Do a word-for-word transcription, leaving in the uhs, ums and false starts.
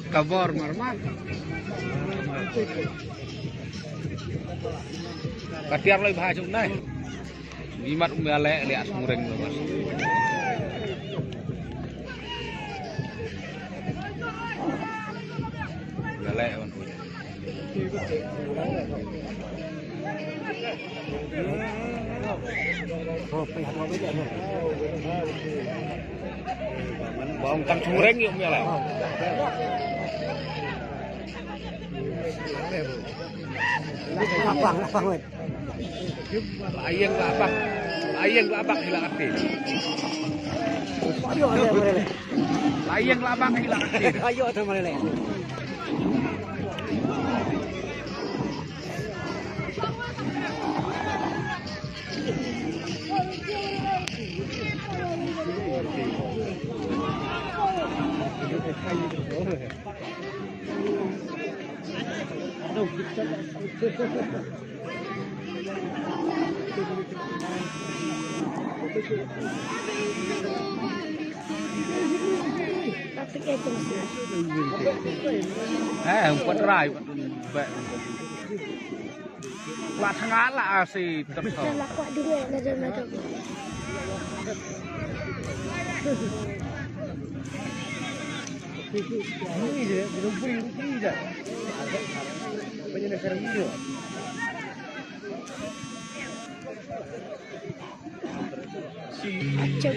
Kabor marmar. Katiar lai bha chung nai. Imat um ya le le as mureng lo mas. Ya le on. Bong tang chureng yuk mia lai. Lapang, lapang, weh. Layeng labak. Layeng labak hilak ati. Ayo, ayo, ayo, ayo. Layeng labak hilak ati. Ayo, ayo, ayo. Eh, empat rai, empat rai. Lah tengah lah si terus. Lah kuat dulu ya, nada nada. Ini je, belum beri rugi je. Apa je nak sekarang ni? Acem.